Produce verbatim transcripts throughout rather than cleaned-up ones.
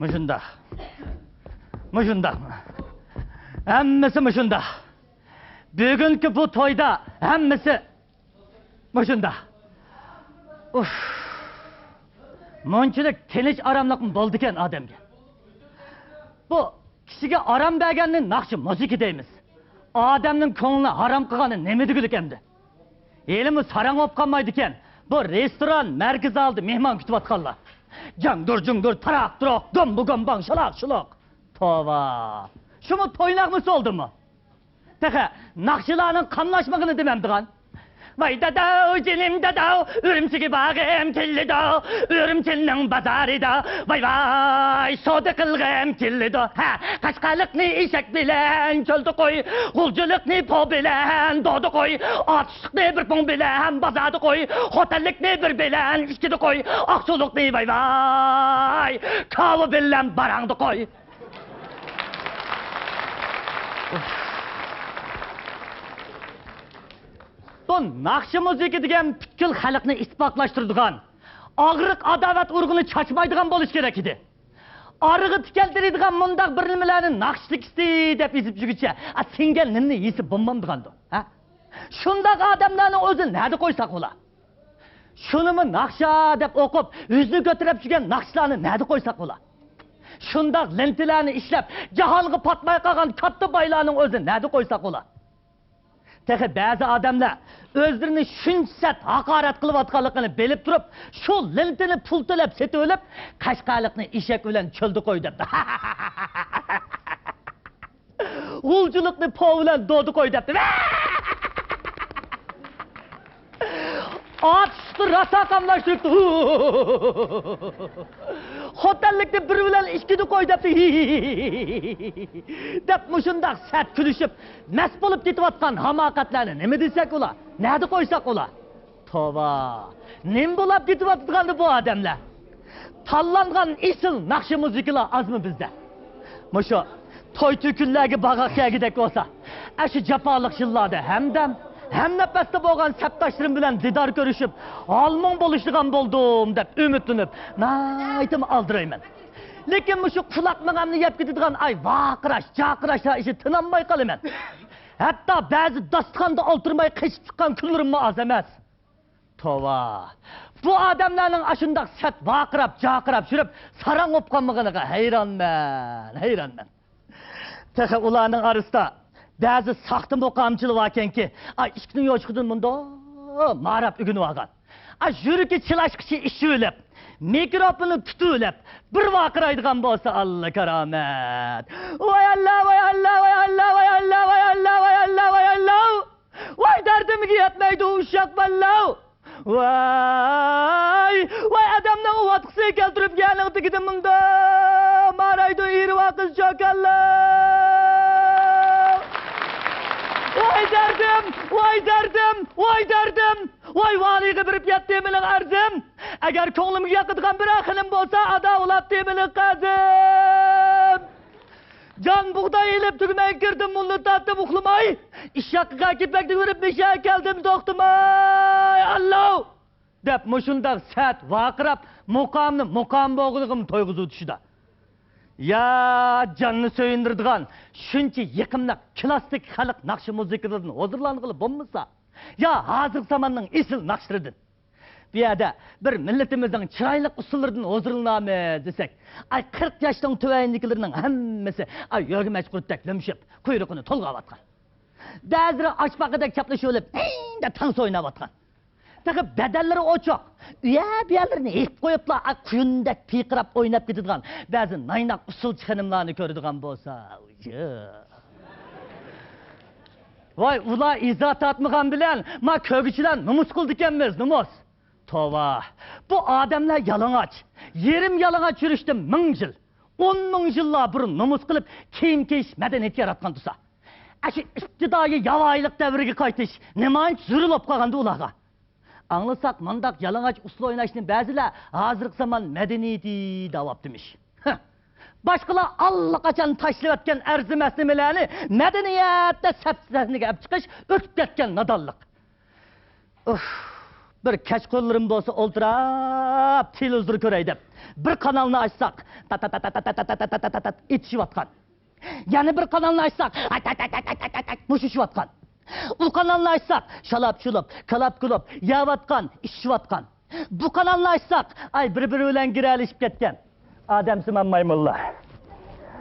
مۇشۇنداق. مۇشۇنداق. ھەممىسى مۇشۇنداق. بۈگۈنكى بۇ تويدا ھەممىسى مۇشۇنداق. ئۇف. مۇنچىلىك تىنچ ئاراملىقمۇ بولىدىكەن ئادەمگە. بۇ كىشىگە ئارام بەرگەننى ناخشا مۇزىكا دەيمىز. ئادەمنىڭ كۆڭلىنى ھارام قىلغاننى نېمە دېگۈلۈك ئەمدى؟ ھېلىمۇ ساراڭ بولۇپ قالمايدىكەن بۇ رېستوران، مەركىزى ئالدىدا مېھمان كۈتۈۋاتقانلار. جاڭدۇر جۇڭدۇر، تاراق تۇرۇق، دۇمبۇ گۇمباڭ، شالاق شۇلۇق. توۋا. شۇمۇ توي نەغمىسى بولدىمۇ؟ تېخى ناخشىلارنىڭ قاملاشمىغىنى دېمەمدىغان. ۋاي داداۋ، جېنىم داداۋ، ئۈرۈمچىگە بارغۇم كېلىدۇ، ئۈرۈمچىنىڭ بازارىدا، ۋاي ۋاي، سودا قىلغۇم كېلىدۇ. ھە، قەشقەرلىكنى ئېشەك بىلەن چۆلدە قوي، غۇلجىلىقنى پو بىلەن دودا قوي، ئاتۇشلۇقنى بىر پۇڭ بىلەن بازاردا قوي، خوتەنلىكنى بىر بىلەن ئىككىدە قوي، ئاقسۇلۇقنى ۋاي ۋاي، كاۋا بىلەن باراڭدا قوي. بۇ ناخشا مۇزىكا دېگەن پۈتكۈل خەلقنى ئىتتىپاقلاشتۇرىدىغان، ئاغرىق، ئاداۋەت ئۇرۇقىنى چاچمايدىغان بولۇش كېرەك ئىدى. ئارىغا تىكەلدۈرىدىغان مۇنداق بىر نېمىلەرنى ناخشا تېكىستى دەپ يېزىپ يۈرگۈچە، ئا، سىڭگەن نېنىنى يېسە بولمامدىغاندۇ، ھە؟ شۇنداق ئادەملەرنىڭ ئۆزىنى نەدە قويساق بولا؟ شۇنىمۇ ناخشا دەپ ئوقۇپ، يۈزىنى كۆتۈرۈپ يۈرگەن ناخشىلارنى نەدە قويساق بولا؟ شۇنداق لېنتىلەرنى ئىشلەپ، جاھانغا پاتماي قالغان كاتتا بايلارنىڭ ئۆزىنى نەدە قويساق بولا؟ تېخى بەزى ئادەملەر ئۆزلىرىنى شۇنچە سەت ھاقارەت قىلىۋاتقانلىقىنى بىلىپ تۇرۇپ، شۇ لېنتىنى پۇل تۆلەپ سېتىۋېلىپ، قەشقەرلىكنى ئېشەك بىلەن چۆلدە قوي دەپتۇ. غۇلجىلىقنى پو بىلەن دودا قوي دەپتۇ. ئاتۇشلۇقنى راسا قاملاشتۇرۇپتۇ. خوتەنلىكنى بىر بىلەن ئىككىدە قوي دەپتۇ. دەپ مۇشۇنداق سەت كۈلۈشۈپ، مەست بولۇپ كېتىۋاتقان ھاماقەتلەرنى نېمە دېسەك ئۇلار؟ نەدە قويساق ئۇلار؟ توۋا، نېمە بولاپ كېتىۋاتىدىغاندۇ بۇ ئادەملەر؟ تاللانغان ئېسىل ناخشا مۇزىكىلار ئازمۇ بىزدە؟ مۇشۇ توي-تۆكۈنلەرگە بارغاق كەلگۈدەك بولسا، ئاشۇ جاپالىق يىللاردا ھەمدەم، ھەمنەپەستە بولغان سەپداشلىرىم بىلەن دىدار كۆرۈشۈپ، ھال-مۇڭ بولۇشىدىغان بولدۇم دەپ ئۈمىدلىنىپ، ناھايىتىمۇ ئالدىرايمەن. لېكىن مۇشۇ قۇلاق مېڭەمنى يەپ كېتىدىغان ئاي ۋارقىراش، جارقىراشلار ئىچىدە تىنالماي قالىمەن. ھەتتا بەزى داستىخاندا ئولتۇرماي قېچىپ چىققان كۈنلىرىممۇ ئاز ئەمەس. توۋا، بۇ ئادەملەرنىڭ ئاشۇنداق سەت ۋارقىراپ، جارقىراپ يۈرۈپ، ساراڭ بولۇپ قالمىغىنىغا ھەيرانمەن، ھەيرانمەن. تېخى ئۇلارنىڭ ئارىسىدا بەزى ساختا مۇقامچىلار باركەنكى، ئا، ئىشىكنىڭ يوشۇقىدىن مۇنداق ماراپ ئۆگىنىۋالغان. ئا، يۈرىكى چىلاشقىچە ئىچىۋېلىپ، مىكروفوننى تۇتۇۋېلىپ، بىر ۋارقىرايدىغان بولسا، ئاللا كارامەت. ۋاي ئاللا، ۋاي ئاللا، ۋاي ئاللا، ۋاي ئاللا، ۋاي ئاللا، ۋاي ئاللا، ۋاي ئاللا. ۋاي دەردىمگە يەتمەيدۇ ئۇششاق باللاۋ. ۋاي، ۋاي ئادەمنىڭ ۋاتقىسى كەلتۈرۈپ يەرنىڭ تېگىدە مۇنداق مارايدۇ ئېرى ۋاقىت چوكانلاۋ. ۋاي دەردىم، ۋاي دەردىم، ۋاي دەردىم. ۋاي ۋالىيغا بېرىپ يەتتى مېنىڭ ئەرزىم. ئەگەر كۆڭلۈمگە ياقىدىغان بىرەر خېنىم بولسا، ئادا ئۇلاپتى مېنىڭ قەزىم. جان بۇغداي ئېلىپ تۈگمەن كىردىم مۇللا تارتىپ ئۇخلىماي. ئىششاققا كېپەكتە يۈرۈپ مىشە كەلدىم توختىماي. ئاللاھ! دەپ مۇشۇنداق سەت ۋارقىراپ، مۇقامنى مۇقام بولغىنىغىمۇ تويغۇزۇۋېتىشىدا. يا جاننى سۆيۈندۈرىدىغان شۇنچە يېقىملىق كلاسسىك خەلق ناخشا مۇزىكىلىرىدىن ھۇزۇرلانغىلى بولمىسا، يا ھازىرقى زاماننىڭ ئېسىل ناخشىلىرىدىن. بۇ يەردە بىر مىللىتىمىزنىڭ چىرايلىق ئۇسسۇللىرىدىن ھۇزۇرلىنامىز دېسەك، ئاي، قىرىق ياشنىڭ تۆۋەنلىكلىرىنىڭ ھەممىسى، ئاي، يۆگىمەچ قۇرتتەك لۈمشۈپ، قۇيرۇقىنى تولغاۋاتقان. بەزىلىرى ئاچپاقىدەك چاپلىشىۋېلىپ، ئەيندە تانسا ئويناۋاتقان. تېخى بەدەنلىرى ئوچۇق، ئۇيە-بۇيەلىرىنى ھېپ قويۇپلا، ئاي، قۇيۇندەك پىرقىراپ ئويناپ كېتىدىغان بەزى نايناق ئۇسسۇلچى خېنىملارنى كۆرىدىغان بولسا، ۋاي، ئۇلار ئىزا تارتمىغان بىلەن ما كۆرگۈچىلەر نومۇس قىلىدىكەنمىز، نومۇس. توۋا، بۇ ئادەملەر يالىڭاچ، يېرىم يالىڭاچ يۈرۈشتە مىڭ يىل، ئون مىڭ يىللار بۇرۇن نومۇس قىلىپ، كىيىم كىيىش مەدەنىيىتى ياراتقان تۇرسا، ئەشۇ ئىپتىدائىي ياۋايىلىق دەۋرىگە قايتىش نېمانچە زۆرۈر بولۇپ قالغاندۇ ئۇلارغا؟ ئاڭلىساق، مانداق يالىڭاچ ئۇسسۇل ئويناشنى بەزىلەر ھازىرقى زامان مەدەنىيىتى دەۋاپتىمىش. ھە. باشقىلار ئاللىقاچان تاشلىۋەتكەن ئەرزىمەس نېمىلەرنى مەدەنىيەت دەپ سەپ-سەھنىگە ئەپ چىقىش ئۆتۈپ كەتكەن نادانلىق. ئۇھ. بىر كەچقۇرۇنلىرىم بولسا ئولتۇراپ تېلېۋىزور كۆرەي دەپ، بىر قانالنى ئاچساق، تات تات تات تات تات تات تات تات تات ئېتىشىۋاتقان. يەنە بىر قانالنى ئاچساق، تات تات تات تات تات مۇشۇشۇۋاتقان. ئۇ قانالنى ئاچساق، شالاپ-شۇلۇپ، كالاپ-كۇلۇپ يەۋاتقان، ئىچىشىۋاتقان. بۇ قانالنى ئاچساق، ئاي، بىر-بىرى بىلەن گىرەلىشىپ كەتكەن. ئادەمسىمان مايمۇنلار.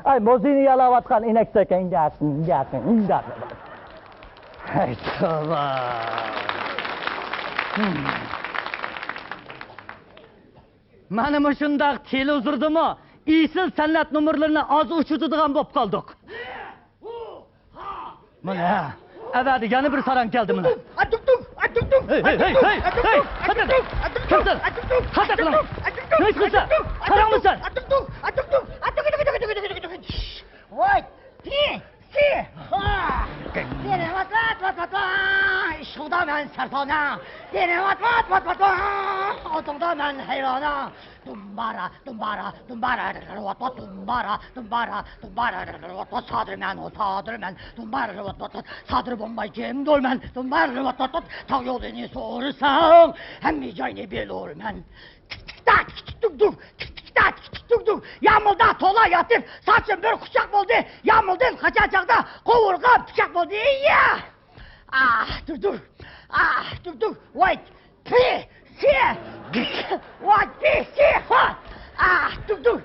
ئاي، مۇزىينى يالاۋاتقان ئىنەكتەك ئىندەسىن، ئىندەسىن، ئىندەسىن. ھەي، توۋا. مانا مۇشۇنداق تېلېۋىزوردىمۇ ئېسىل سەنئەت نومۇرلىرىنى ئاز ئۇچرىتىدىغان بولۇپ قالدۇق. مانا، ھە. ئەۋەدە يەنە بىر ساراڭ كەلدى مانا. ئادۇكدۇك، ئادۇكدۇك، ھەي، ھەي، ھەي، ئادۇكدۇك، ھەي، ئادۇكدۇك، ھەي، ئادۇكدۇك، كىمسەن؟ ئادۇكدۇك، خاتا قىلىڭ. ئادۇكدۇك، نېمە ئىش قىلسا؟ ئادۇكدۇك، ساراڭمۇسەن؟ ئادۇكدۇك، ئادۇكدۇك، ئادۇكدۇك. ۋاي، پى، سى، خا. دېنى ۋات، ۋات، ۋات، ۋات، ۋات. ئىشقىڭدا مەن سەرسانا. دېنى ۋات، ۋات، ۋات، ۋات، ۋات. ئالدىڭدا مەن ھەيۋانا. دۇمبارا، دۇمبارا، دۇمبارا، رىغىرۋاتتا، دۇمبارا، دۇمبارا، دۇمبارا، رىغىرۋاتتا، سادىرمەن، ئۇ سادىرمەن، دۇمبارا، رىغىرۋاتتا، سادىر بولماي جىم دۇرمەن، دۇمبارا، رىغىرۋاتتا، تاغ يولىنى سورىساڭ، ھەممە جاينى بىلۇرمەن. تىك تىك تا، تىك تىك دۇك دۇك، تىك تىك تا، تىك تىك دۇك دۇك. يامۇلدا تولا ياتىپ، ساچىم بىر قۇچاق بولدى، يامۇلدىن قاچان چاغدا قوۋۇرغام پىچاق بولدى. يا! ئاھ، دۇر، دۇر. ئاھ، دۇر، دۇر. ۋاي، پى، سى، ۋاي، پى، سى، خا. ئاھ، دۇر، دۇر.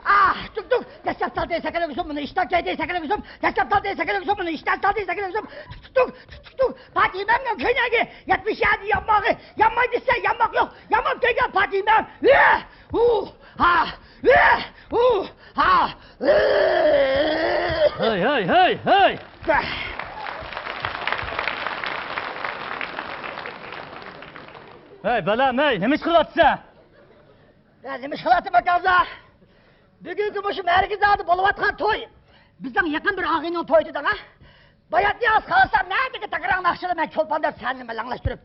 ئاھ، دۇر، دۇر. دەسسەپ سالدى سەكرەك ئۈزۈم، مۇنى ئىشتان كەيدى سەكرەك ئۈزۈم. دەسسەپ سالدى سەكرەك ئۈزۈم، مۇنى ئىشتان سالدى سەكرەك ئۈزۈم. تۇك، تۇك، تۇك، تۇك، تۇك. پاتىمەمنىڭ كۆينەكى يەتمىش يەردە يانماغى. يانماي دېسە يانماق يوق. يانماپ كەلگەن پاتىمەم. ئۇ، ھا، ئۇ، ھا، ئۇ. ھەي، ھەي، ھەي، ھەي! ھەي، بالام، ھەي، نېمە ئىش قىلىۋاتىسەن؟ ھە، نېمە ئىش قىلىۋاتىمەن، ئاكاڭزا؟ بۈگۈنكى مۇشۇ مەركىزلاردا بولۇۋاتقان توي. بىزنىڭ يېقىن بىر ئاغىنىنىڭ تويى دېدىڭ، ھە؟ باياتنى ئاز قالسام، نەدىكى تەكرار ناخشىلار مەن چولپان دەپ سەھنىنى مەلەڭلەشتۈرۈپ،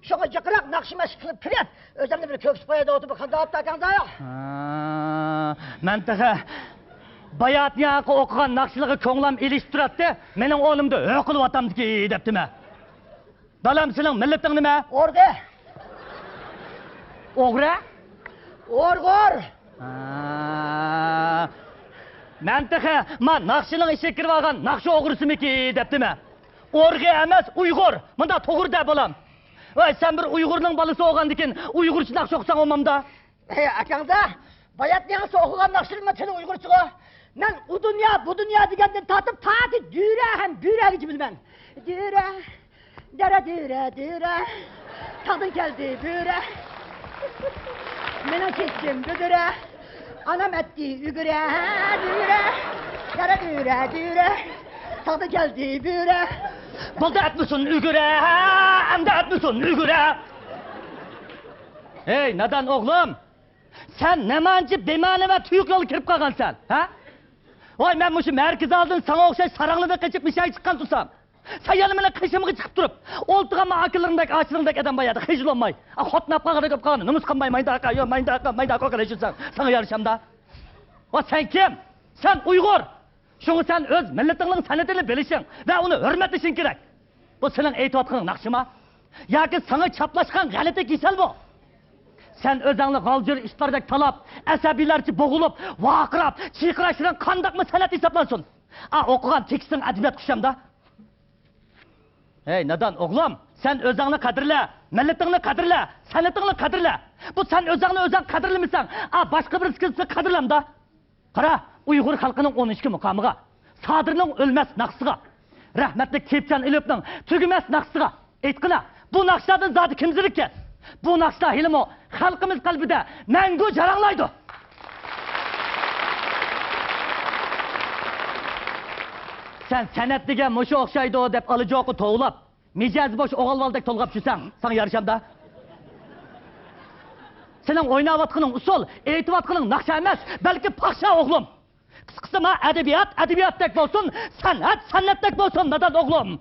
شۇڭا جىقراق ناخشا-ماشقا قىلىپ كىرىپ، ئۆزۈمنى بىر كۆكسۈپ قوياي دەۋاتىمەن، قانداق بوپتۇ ئاكاڭزا؟ ھا، مەن تېخى باياتنى ئاقا ئوقۇغان ناخشىلىرىغا كۆڭلۈم ئېلىشىپ تۇراتتى، مېنىڭ ئورنۇمدا ھۆ قىلىۋاتامدىكى دەپتىمەن. بالام، سېنىڭ مىللىتىڭ نېمە؟ ئورغى. ئوغرى؟ ئورغۇر. ھا. مەن تېخى ما ناخشىنىڭ ئىچىگە كىرىۋالغان ناخشا ئوغرىسىمىكى دەپتىمەن. ئورغى ئەمەس، ئۇيغۇر. مۇنداق توغرا دە، بالام. ۋاي، سەن بىر ئۇيغۇرنىڭ بالىسى بولغاندىكىن ئۇيغۇرچە ناخشا ئوقۇساڭ بولمامدا؟ ھەي، ئاكاڭدا باياتنىڭ ئوقۇغان ناخشىلىرىمۇ تىلى ئۇيغۇرچىغۇ. مەن ئۇ دۇنيا، بۇ دۇنيا دېگەندىن تارتىپ، تاكى دۈرە ھەم بۈرەگىچە بىلىمەن. دۈرە، دەرە دۈرە، دۈرە. تاغدىن كەلدى بۈرە. مېنىڭ چېچىم بۈدۈرە. ئانام ئەتتى ئۈگرە، دۈرە. دەرە دۈرە، دۈرە. تاغدىن كەلدى بۈرە. بولدى ئەتمىسۇن ئۈگرە، ئەمدى ئەتمىسۇن ئۈگرە. ھەي، نادان ئوغلۇم! سەن نېمانچە بىمەنە ۋە تۇيۇق يولغا كىرىپ قالغانسەن، ھە؟ ۋاي، مەن مۇشۇ مەركىز ئالدىدا ساڭا ئوخشاش ساراڭلاردىن قېچىپ مېشەگە چىققان تۇرسام، سەن يەنە مېنىڭ قېشىمغا چىقىپ تۇرۇپ، ئولتۇرغانما ئاكىلىرىڭدەك، ئاچىلىرىڭدەك ئادەم بار يەردە خىجىللانماي، ئا، خوتۇن ئاپ قالغاندەك بولۇپ قالغان، نومۇس قىلماي، مايدا ئاقا، يو، مايدا ئاقا، مايدا ئاقا قىلىشىسەن، ساڭا يارىشامدا؟ ۋا سەن كىم؟ سەن ئۇيغۇر! شۇڭا سەن ئۆز مىللىتىڭنىڭ سەنئىتىنى بىلىشىڭ ۋە ئۇنى ھۆرمەتلىشىڭ كېرەك. بۇ سېنىڭ ئېيتىۋاتقىنىڭ ناخشىما؟ ياكى ساڭا چاپلاشقان غەلىتە كېسەلمۇ؟ سەن ئۆزۈڭنى غالجىر ئىتلاردەك تالاپ، ئەسەبىيلەرچە بوغۇلۇپ، ۋارقىراپ، چىرقىراشلىرىڭ قانداقمۇ سەنئەت ھېسابلانسۇن؟ ئا، ئوقۇغان تېكىستىڭ ئەدەبىيات قۇشامدا؟ ھەي، نادان ئوغلۇم، سەن ئۆزۈڭنى قەدىرلە، مىللىتىڭنى قەدىرلە، سەنئىتىڭنى قەدىرلە. بۇ سەن ئۆزۈڭنى ئۆزۈڭ قەدىرلىمىسەڭ، ئا، باشقا بىرسى كېلىپ سېنى قەدىرلەمدا؟ قارا، ئۇيغۇر خەلقىنىڭ ئون ئىككى مۇقامىغا، سادىرنىڭ ئۆلمەس ناخشىسىغا، رەھمەتلىك تېيىپجان ئېلىپنىڭ تۈگىمەس ناخشىسىغا ئېيتقىنا، بۇ ناخشىلاردىن زادى كىم زېرىككەن؟ بۇ ناخشىلار ھېلىمۇ خەلقىمىز قەلبىدە مەڭگۈ جاراڭلايدۇ. سەن سەنئەت دېگەن مۇشۇ ئوخشايدۇ دەپ ئالىجوقا توۋلاپ، مىجەزى بوش ئوغۇل بالىدەك تولغاپ چۈشسەڭ، ساڭا يارىشامدا؟ سېنىڭ ئويناۋاتقىنىڭ ئۇسسۇل، ئېيتىۋاتقىنىڭ ناخشا ئەمەس، بەلكى پاخشا، ئوغلۇم. قىسقىسى، ما ئەدەبىيات ئەدەبىياتتەك بولسۇن، سەنئەت سەنئەتتەك بولسۇن، نادان ئوغلۇم.